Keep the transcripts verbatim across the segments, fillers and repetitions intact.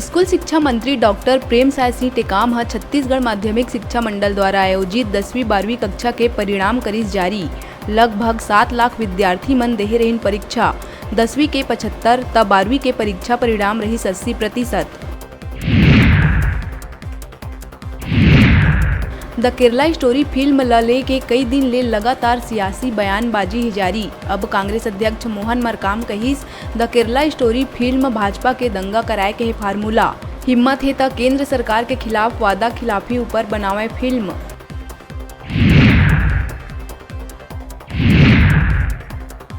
School शिक्षा मंत्री doctor Premsai Singh Tekam ह छत्तीसगढ़ माध्यमिक शिक्षा मंडल द्वारा आयोजित दसवीं बारहवीं कक्षा के परिणाम करिस जारी। लगभग सात लाख विद्यार्थी मन देहे रहिन परीक्षा। दसवीं के पचहत्तर त बारहवीं के परीक्षा परिणाम रहिस अस्सी प्रतिशत। द केरला स्टोरी फिल्म ल लेके कई दिन ले लगातार सियासी बयानबाजी हे जारी। अब कांग्रेस अध्यक्ष मोहन मरकाम कहिस, the Kerala story film Bhajpa के दंगा कराए के हे फार्मूला। हिम्मत हे त केंद्र सरकार के खिलाफ वादा खिलाफी ऊपर बनावय फिल्म।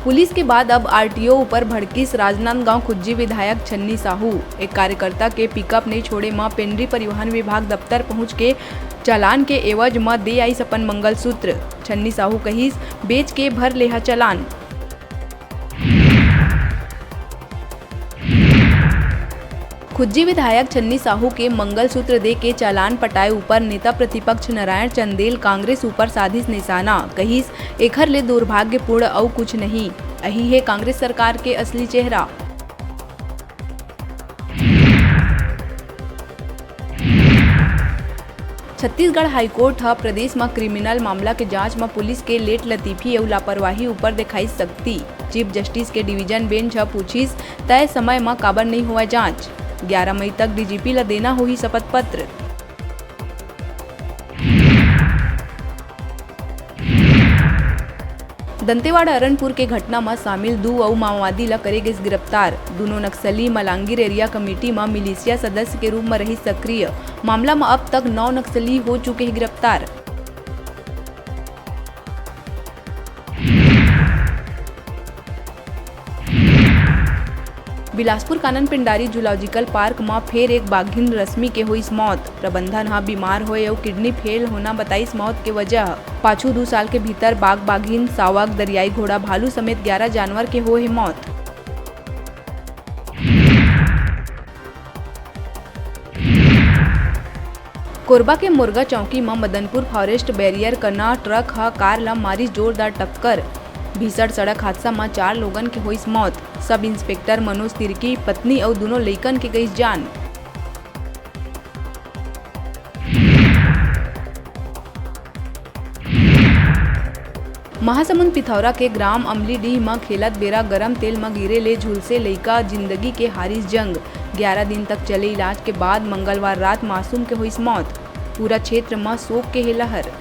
पुलिस के बाद अब आरटीओ ऊपर भड़किस राजनांदगांव खुज्जी विधायक छन्नी साहू। एक कार्यकर्ता के पिकअप नइ छोड़े म पेंड्री परिवहन विभाग दफ्तर पहुंच के चालान के एवज म दे आइस अपन मंगलसूत्र। छन्नी साहू कहिस, "बेच के भर लेहा चालान।" खुज्जी विधायक छन्नी साहू के मंगलसूत्र दे के चालान पटाए ऊपर नेता प्रतिपक्ष नारायण चंदेल कांग्रेस ऊपर साधिस निशाना, कहिस, "एखर ले दुर्भाग्यपूर्ण अउ कुछ नहीं, अही हे कांग्रेस सरकार के असली चेहरा।" छत्तीसगढ़ हाईकोर्ट ह प्रदेश म क्रिमिनल मामला के जांच म पुलिस के लेट लतीफी अउ लापरवाही ऊपर देखाइस सख्ती। चीफ जस्टिस के डिवीजन बेंच ह पूछिस, "तय समय म काबर नइ होवय जांच?" ग्यारा मई तक डीजीपी ल देना होही शपथ पत्र। दंतेवाड़ा अरनपुर के घटना म शामिल दू अउ माओवादी ल करे गिस गिरफ्तार। दूनों नक्सली मलांगीर एरिया कमेटी म मिलिशिया सदस्य के रूप म रहिस सक्रिय। मामला म अब तक नौ नक्सली हो चुके हे गिरफ्तार। बिलासपुर कानन पेंडारी जूलॉजिकल पार्क म फेर एक बाघिन रश्मि के होइस मौत। प्रबंधन ह बीमार होए अउ किडनी फेल होना बताइस मौत के वजह। पाछू दू साल के भीतर बाघ, बाघिन, सावक, दरियाई घोड़ा, भालू समेत ग्यारा जानवर के होए हे मौत। कोरबा के मोरगा चौकी म मदनपुर फॉरेस्ट बैरियर कना ट्रक ह कार ल मारिस जोरदार टक्कर। भीषण सड़क हादसा म चार लोगन के होइस मौत। सब इंस्पेक्टर मनोज तिर्की, पत्नी अउ दूनों लइकन के गइस जान। महासमुंद पिथौरा के ग्राम अमलीडीह म खेलत बेरा गरम तेल म गिरे ले झुलसे लइका जिंदगी के हारिस जंग। ग्यारा दिन तक चले इलाज के बाद मंगलवार रात मासूम के होइस मौत। पूरा क्षेत्र म शोक के हे लहर।